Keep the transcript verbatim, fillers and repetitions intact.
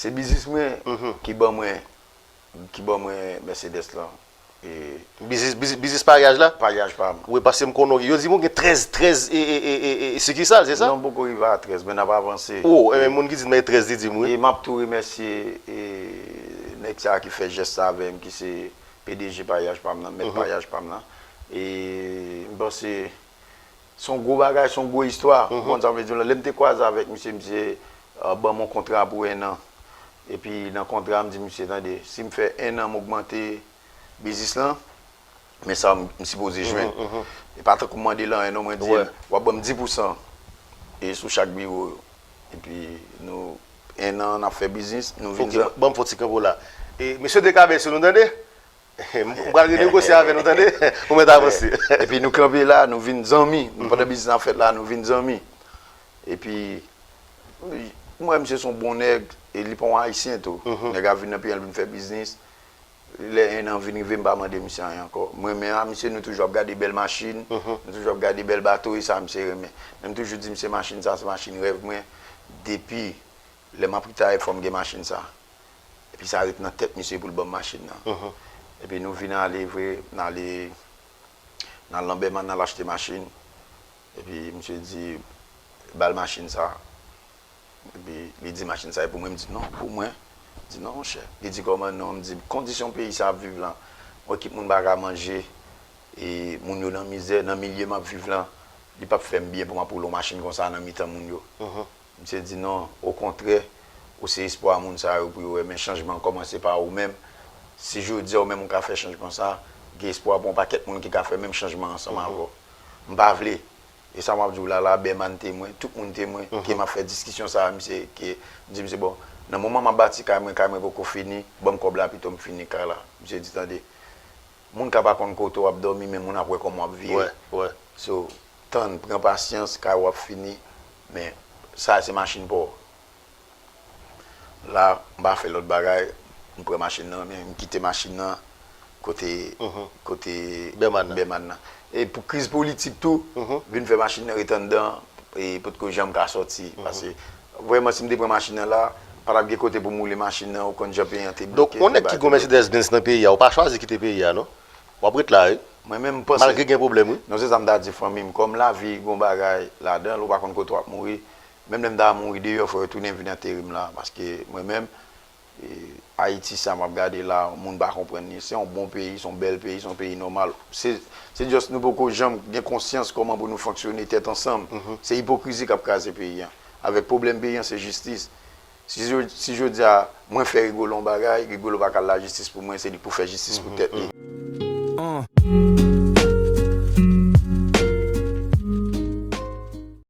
Se biznis mwen ki ban mwen ki ban mwen Mercedes lan. E Biznis, biznis, biznis paryaj la? Paryaj pa m. Wi, paske m konnen yo di mwen gen trèz, trèz e, e, e, e, e sikisal, se sa? Non, m poko rive a trèz, men n ap avanse. O, e men moun ki di m trèz li di m wi. E m ap tou remèsye e, nèg sa ki fè jès sa avè m, ki se P D G paryaj pa m nan, mèt paryaj pa m nan. E m panse se yon gwo bagay, se yon gwo istwa. Ou konn sa m vle di w la? Lè m te kwaze avèk misye, misye uh, ban m yon kontra pou en an. Epi nan kontra a, m di misye, tande, si m fè en an, m ogmante biznis lan, men sa m, m sipoze jwenn. E pa tankou m mande l anyen non, mwen di l, w ap ban m dis pousan e sou chak biwo. Epi nou, en an, n ap fè biznis, nou vin Ok, ban m fè yon ti kanpo la. E, mesye de kabes yo, nou tande? M pral renegosye avè nou, tande? Ou mèt avanse. Epi nou kanpe la, nou vin zanmi. Nou pandan biznis nan fèt la, nou vin zanmi. Epi, m wè misye se yon bon nèg, e li pa yon ayisyen tou. Nèg ap vin nan peyi an, l vin fè biznis. Lè en an vin rive, m pa mande misye anyen ankò. M renmen a misye, nou toujou ap gade bèl machin, nou toujou ap gade bèl bato, e sa misye renmen. Men m toujou di misye machin sa, se machin rèv mwen. Depi lè m ap retire, fò m gen machin sa. Epi sa ret nan tèt misye pou l ban m machin nan. Epi nou vin ale vre, n ale, n al nan Bèman, n al achte machin. Epi misye di, ba l machin sa. Epi li di machin sa e pou mwen, m di non, pou mwen. M di non, monchè. Li di kòman non, m di kondisyon peyi sa ap viv lan. Mwen kit moun pa ka manje, e moun yo nan mizè, nan milye m ap viv lan, li p ap fè m byen pou m ap woule yon machin konsa nan mitan moun yo. Misye di non, okontrè, ou se espwa moun sa yo pou yo wè, men chanjman an kòmanse pa ou menm. Si jodi a ou menm ou ka fè chanjman sa, gen espwa pou yon pakèt moun ki ka fè menm chanjman an ansanm avè w. M pa vle. E sa m ap di w la, la, Bèman temwen, tout moun temwen, ke m ap fè diskisyon sa a, misye, ke m di misye, bon, nan moman m ap bati kay mwen, kay mwen poko fini, ban m kòb la pito m fini kay la. Misye di, tande, moun ka pa konn kote w ap dòmi, men moun ap wè kòman w ap vire. Wè, wè. So, tann, pran pasyans, kay ou ap fini, men sa a se machin pa w. La, m pa fè lòt bagay, m pran machin nan, men m kite machin nan kote, kote Bèman nan. Bèman nan. E pou kriz politik tou, vin fè machin nan ret anndan, e potko janm ka sòti. Paske, vrèman, si m te pran machin nan la, pa t ap gen kote pou m woule machin nan, ou konn jan peyi an te bloke. Donk, yon nèg ki gon Mercedes Benz nan peyi a, ou pa chwazi kite peyi a, non? W ap ret la, wi. Mwen menm, m panse. Malgre gen pwoblèm, wi. Non, se sa m ta di fanmi m. Kòm lavi gon bagay ladan l, ou pa konn kote w ap mouri. Menm lè m ta mouri deyò, fò yo tounen vin antere m la. Paske mwen menm, e, Ayiti sa m ap gade la, moun pa konprann li. Se yon bon peyi, se yon bèl peyi, se yon peyi nòmal. Se, se just nou poko janm gen konsyans kòman pou nou fonksyone tèt ansanm. Se ipokrizi k ap kraze peyi an. Avèk pwoblèm peyi an, se jistis. Si, jo- si jodi a, mwen fè Rigolo yon bagay, Rigolo pa ka al lajistis pou mwen, se li k pou fè jistis pou tèt li. Uh,